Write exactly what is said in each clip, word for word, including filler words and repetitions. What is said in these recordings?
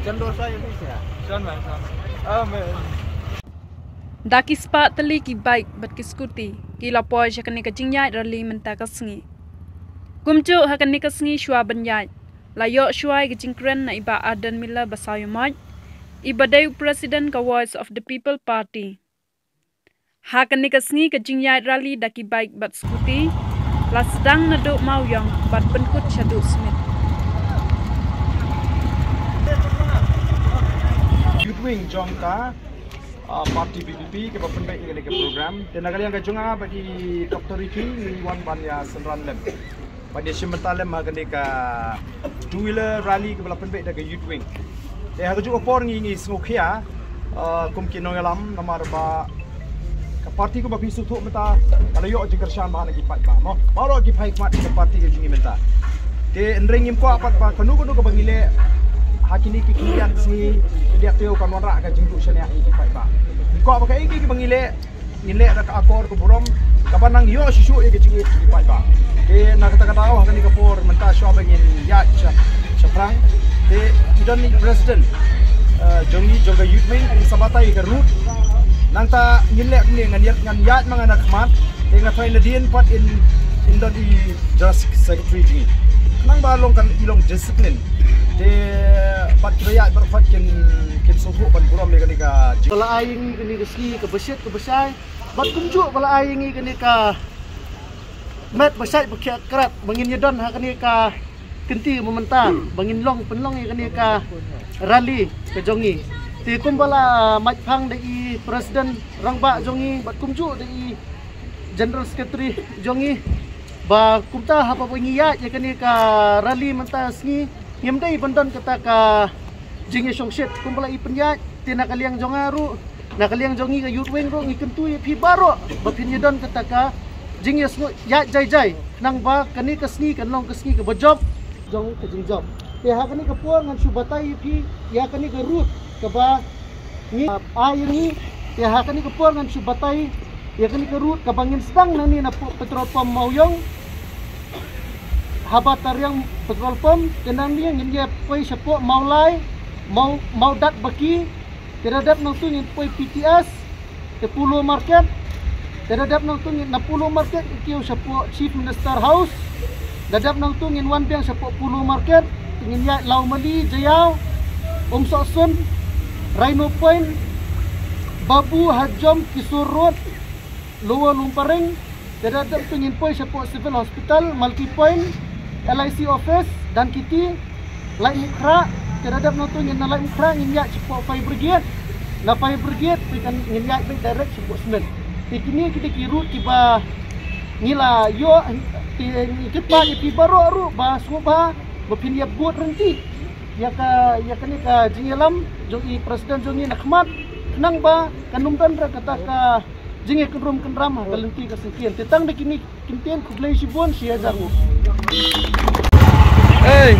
Chandor sa Indonesia. Son bang son. Amen. Da ki spah tylli ki bike bad ki scooty ki la poi sha kane ka jingïaid rally mynta ka sngi. Kumjuh ha kane ka sngi shuwa ban ïaid, la ïoh shuwa ïa ka jingkren na i Bah Ardent Miller Basaiawmoit, i ba dei u President ka Voice of the People Party. Ha kane ka sngi ka jingïaid rally da ki bike bad scooty la sdang naduh Mawïong bad pynkut shaduh Smit. Youth Wing jong ka, ah, party V P P kaba pynbeit ïa kane ka program. Te na ka liang ka jong nga bad i Doctor Ricky ngi wan ban ïa synran lem. Bad ïa shim bynta lem ha kane ka two wheeler rally kaba la pynbeit da ka Youth Wing. Te ha kajuh ka por ngi ngi sngewkhia, ah, kum ki nongïalam namar ba ka party kaba phi sngewthuh mynta ka la ïoh jingkyrshan bha na ki paidbah mo. Baroh ki paidbah ka party ka jong ngi mynta. Te hynrei ngim kwah pat ba kano kano kaba ngi leh ha kine ki khyndiat sngi khyndiat taïew kan wanrah ka jingduh shaniah ïa ki paidbah. Ngim kwah ba kaei kaei kaba ngi leh ngin leh da ka akor ka burom kaba nang ïoh shuh shuh ïa ka jingïeit ki paidbah. Te na kata ka daw ha kane ka por mynta shuwa ba ngin ïaid sha shaphrang te i don i president, eh, jong ngi jong ka Youth Wing in sa batai ïa ka route. Nangta ngin leh kumne ngan ïaid ngan ïaid ma nga na khmat te nga trai nadien pat in in don i General Secretary jong ngi. Nang ba long kan i long discipline. Te pat kiba ïaid baroh pat kin kin sngewthuh ban burom ïa kane ka jing- Ba la ai ïa ngi kane ka sngi kaba shit kaba shai. Bad kumjuh ba la ai ïa ngi kane ka met ba shait ba khiah krat ba ngin ïa don ha kane ka kynti ba mynta ba ngin long pynlong ïa kane ka rally ka jong ngi. Te kumba la mait phang da i president rangbah jong ngi bad kumjuh da i general secretary jong ngi ba kumta haba ba ngi ïaid ïa kane ka rally mynta sngi ngim dei ban don kata ka jingïashongshit kumba la i pynïaid. Te na ka liang jong nga ruh na ka liang jong ngi ka Youth Wing ruh ngi kyntu ïa phi baroh ba phin ïa don kata ka jingïasngew ïaid jai jai khnang ba kane ka sngi kan long ka sngi kaba jop jong ka jingjop. Te ha kane ka por ngan shu batai ïa phi ïa kane ka route kaba ngi ai ïa ngi. Te ha kane ka por ngan shu batai ïa kane ka route kaba ngin sdang nangne na petrol pump Mawïong. Haba tariang petrol pump te nangne ngin ïa poi shapoh Mawlai, Maw Mawdat Baki. Te da dep nangtu ngin poi P T S te Polo Market. Te da dep nangtu ngin na Polo Market ngin kiew shapoh Chief Minister House. Da dep nangtu ngin wan biang shapoh Polo Market te ngin ïaid Lawmali, Jaïaw, Umsohsun, Rhino Point, Babu Hajom, Kisor Road, Lower Lumparing. Te da dep tu ngin poi shapoh Civil Hospital, Multi Point, L I C Office, Dankiti, Laitumkhrah. Te da dep nangtu ngin na Laitumkhrah ngin ïaid shapoh Fire Brigade. Na Fire Brigade te kan ngin ïaid beit direct shapoh Smit. Te kine ki dei ki route kiba ngi la ïoh te ngi kyrpad ïa phi baroh ruh ba sngewbha ba phin ïa bud ryntih ïa ka ïa kane ka jingïalam jong i president jong ngi na khmat khnang ba kan ym don re kata ka jingïakynrum kynram ha ka lynti ka syngkien. Te tang da kine ki kyntien, khublei shibun, shi hajar nguh. Hey.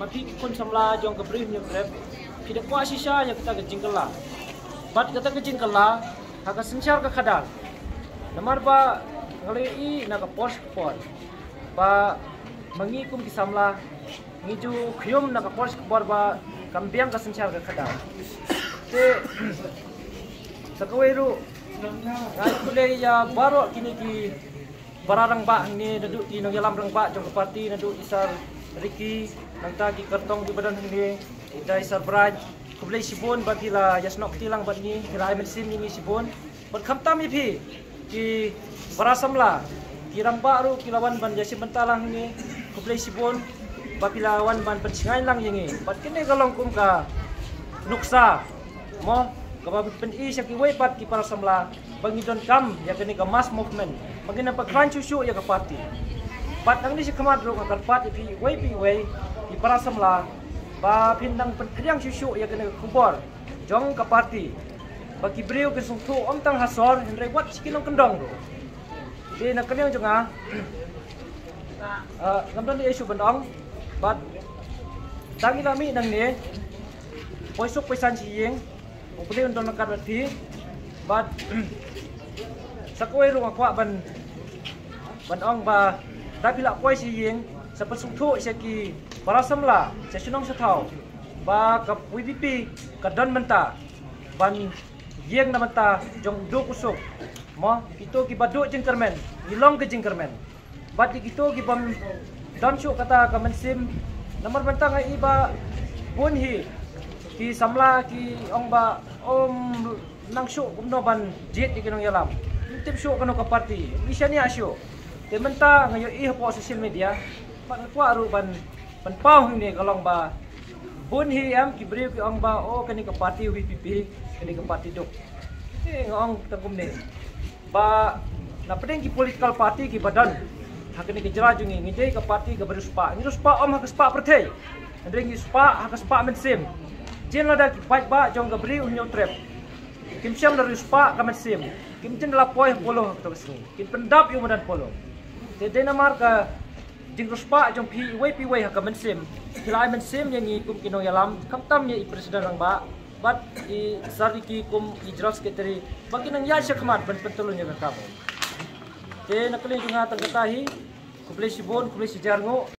Bad phi ki khun samla jong ka Bri Hynñiewtrep, phi da kwah shisha ïa kata ka jingkylla. Bad kata ka jingkylla ha ka synshar ka khadar Namar ba nga la ïohi na ka por sha ka por ba ma ngi kum ki samla ngi ju khñium na ka por sha ka por ba kam biang ka synshar ka khadar. Te sa kawei ruh nga ai khublei ïa baroh kine ki para rangbah hangne, naduh ki nongïalam rangbah jong ka party, naduh i Sir Ricky, nangta ki kyrtong kiba don hangne, i dei Sir Bright. Khublei shibun ba phi la ïasnoh kti lang bad ngi, phi la ai mynsiem ïa ngi shibun. Bad khamtam ïa phi ki para samla, ki rangbah ruh ki la wan ban ïashim bynta lang ïa ngi. Khublei shibun ba phi la wan ban pynshngaiñ lang ïa ngi. Bad kine ka long kum ka nuksa, mo, kaba pyni sha kiwei pat ki para samla ba ngi donkam ïa kane ka mass movement ba ngin ym pynkhlaiñ shuh shuh ïa ka party. Bad nangne shakhmat ruh nga kyrpad ïa phi iwei pa iwei ki para samla ba phin dang pynphriang shuh shuh ïa kane ka khubor jong ka party ba ki briew kin sngewthuh ym tang ha sor hynrei wat sha ki nongkyndong ruh. Te na ka liang jong nga, ah, ngam don ei ei shuh ban ong, bad tang ïa la mih nangne, poi suk poi san sha ïing, U Blei un don ryngkat bad phi. Bad sa kawei ruh nga kwah ban, ban ong ba da phi la poi sha ïing, sa pynsngewthuh sha ki para samla sha shnong sha thaw ba ka VPP ka don bynta ban ïeng na bynta jong u duk u suk. Mo, kito kiba duh jingkyrmen, ngi long ka jingkyrmen. Bad ïa kito kibym don shuh kata ka mynsiem, namar mynta nga i ba bun hi ki samla ki ong ba ym nang shuh kumno ban jied ïa ki nongïalam. Ym tip shuh kano ka party, ym shaniah shuh. Te mynta nga ïohi hapoh social media, bad nga kwah ruh ban, ban pynpaw hangne ka long ba bun hi em ki briew ki ong ba, oh, kane ka party VPP, kane ka party duk. Te nga ong tang kumne ba na pdeng ki political party kiba don ha kane ka jylla jong ngi, ngi dei ka party kaba riewspah. Ngi riewspah ym ha ka spah pyrthei, hynrei ngi spah ha ka spah mynsiem. Jin lada ki paidbah jong ka Bri u Hynñiewtrep kim shym la riewspah ka mynsiem, kim jin la poi ha polo ha kato ka sngi, kin pyndap ïa u madan polo. Te dei namar ka jingriewspah jong phi iwei pa iwei ha ka mynsiem, phi la ai mynsiem ïa ngi kum ki nongïalam, khamtam ïa i president rangbah bad i Sir Ricky kum i general secretary, ba kin nang ïaid shakhmat ban pyntylun ïa ka kam. Te na ka liang jong nga tang kata hi, khublei shibun, khublei shihajar nguh.